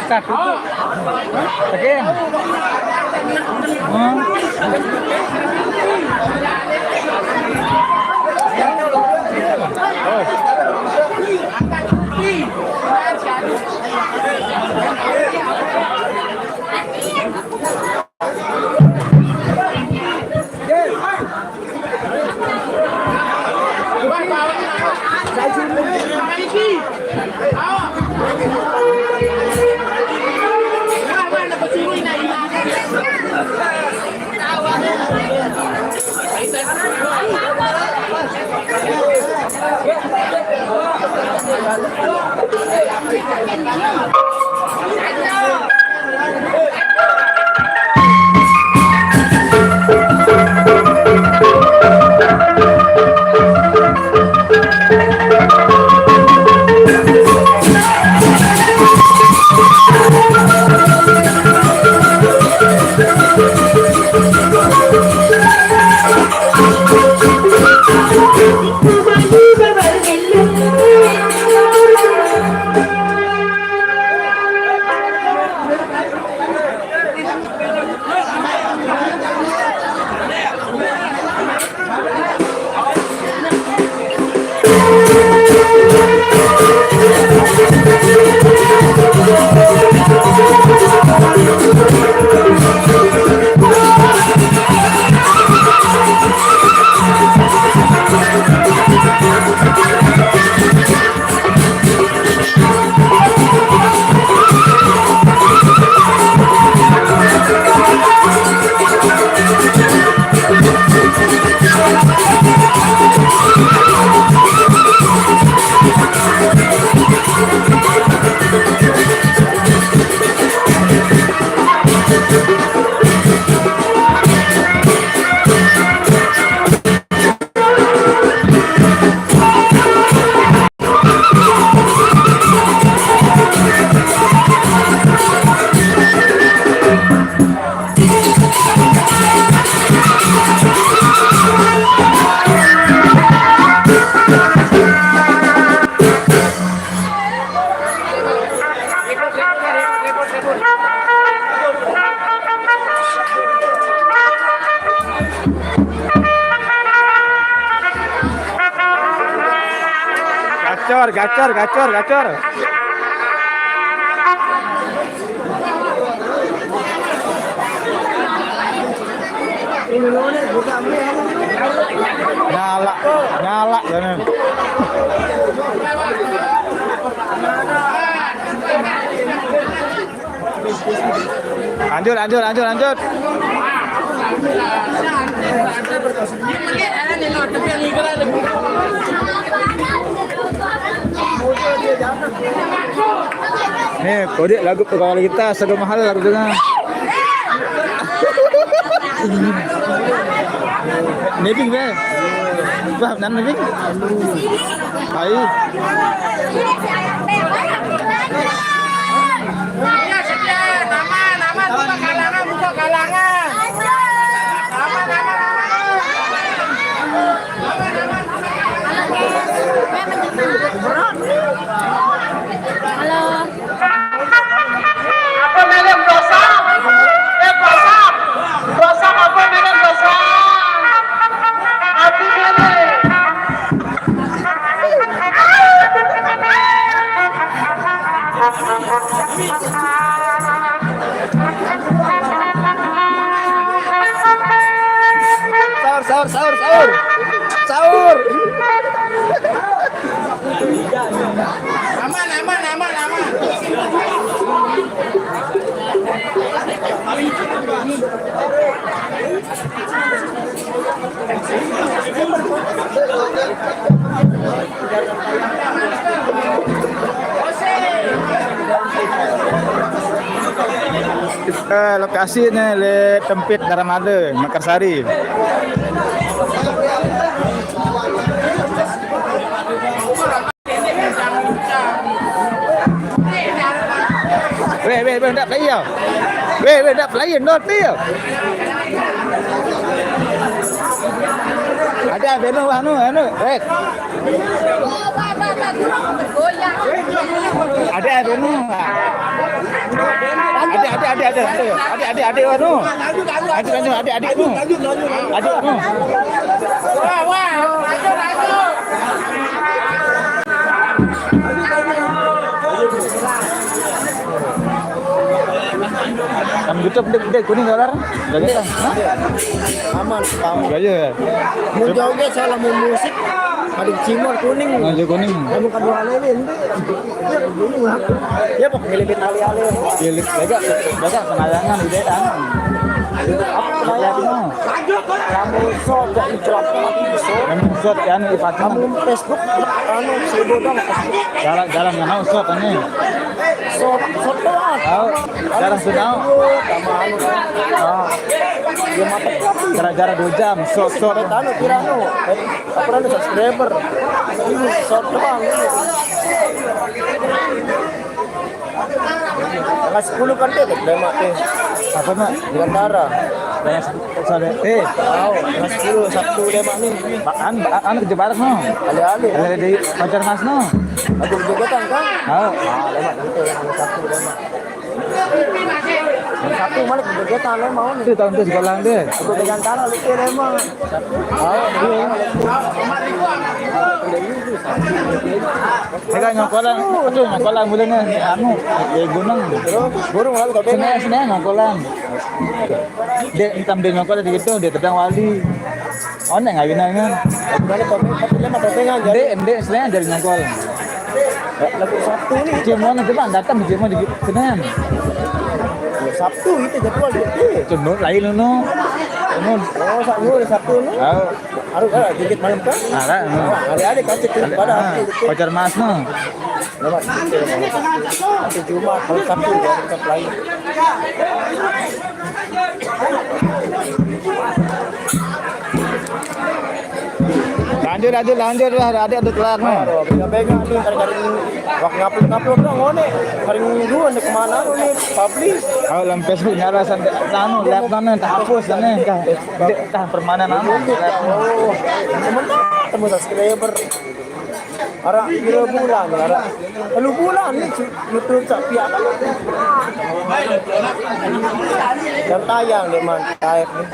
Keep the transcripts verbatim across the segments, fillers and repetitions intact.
Satu tu. Tekan. Hmm. Gacor, gacor, gacor, gacor. Nyala, nyala, jangan. Lanjut, lanjut, lanjut, lanjut. Nih, Kodik lagu pegawai kita, Sago Mahal lagu dengan. Nebing, be. Wah, nan nebing. Ayo. Aman, aman, buka kalangan, buka kalangan. Aman, aman, aman. Halo. Apa merek Blossom? Eh, Blossom. Blossom apa merek Blossom? Apa merek? Sahur, sahur, sahur, sahur. Sahur. Aman, aman, aman, aman. Eh, lokasi ni le Tempit Daramada, Mekarsari. Weh, weh, Weh, ndak play ya. Weh, weh, ndak play, nol play ya. Ada beno anu, anu. Eh. Ada beno. Ada, ada, ada, ada. Ada, ada, ada, anu. Ada, ada, ada, anu. Lanjut, lanjut, ada, ada, anu. Ada, anu. Wah, wah, lanjut, lanjut. Kamu YouTube dek, dek kuning dolar. Gak ada. Hah? Aman, aman. Gak ada ya? Mau joget salah, mau musik, ada cimol kuning. Aja kuning. Kamu kedua lele, ente. Ya, pok, ngelipit alih-alih. Ya, lip, jaga, jaga kenalangan, udah, kan? Apa, ya, no. Kamu sok, gak ikhlas, kamu sok. Kamu sok, ya, anu, Fatima. Kamu Facebook, anu, si bodong, Facebook. Jalan, jalan, nggak mau sok, ini. Sok, sok doang. Tahu. Jarang sudah. Sama anu. Ah. Dia mata tapi. Gara-gara dua jam, sok, sok. Sampai tanu, kira anu. Eh, apa namanya, subscriber. Ini sok doang. Tanggal sepuluh kan dia, dia mati. Apa, Mak? Di Gandara. Tanggal sepuluh, sorry. Eh. Tahu, tanggal sepuluh, Sabtu dia mati. An, an, kerja bareng, no. Alih-alih. Ada di Pacar Mas, no. Aku juga kan, kan? Oh. Ah, lemak itu yang Sabtu dia mati. Satu mana kegiatan lo mau nih? Itu tahun itu sekolah deh. Aku dengan tanah lu kira emang. Oh, iya. Saya kan nyokolan, aduh, nyokolan mulanya anu, ya gunung. Terus burung lalu tapi sini, sini nyokolan. Dia hitam, dia nyokolan di situ, dia tendang wali. Oh, nek ngawinannya. Gimana topeng? Tapi dia mah topengan, jadi. Ndek, ndek, selain dari nyangkol. Lagu Sabtu nih. Cemon itu, Bang, datang di Cemon di Senin. Ya, Sabtu itu jadwal gitu. Cemon lain, no. Cemon. Oh, Sabtu, Sabtu, no. Oh. Harus, ah, gigit malam kan? Ah, kan, no. Wah, ada-ada kasih pada ah, aku gitu. Pacar Mas, no. Lewat gitu, Sabtu, Jumat, kalau Sabtu, ya, tetap lain. Lanjut, lanjut, lanjut lah, adik ada telat mah. Aduh, bengak-bengak nih, kari-kari wak ngupload-ngupload dong, ngone. Kari dua nih kemana lu nih, publish. Kalau dalam Facebook nyala sampai anu, lihat mana, tak hapus, sana, kah, kah permanen anu. Oh, sementara temu subscriber. Arah pira bulan, arah telu bulan ni, nutup sak pihak. Dan tayang dek man, live ni.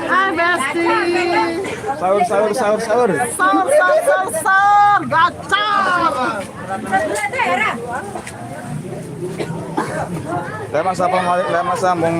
Hai, Besti. Sahur, sahur, sahur, sahur. Sahur, sahur, sahur, sahur. Gacor. Lemas apa malik, lemas sambung.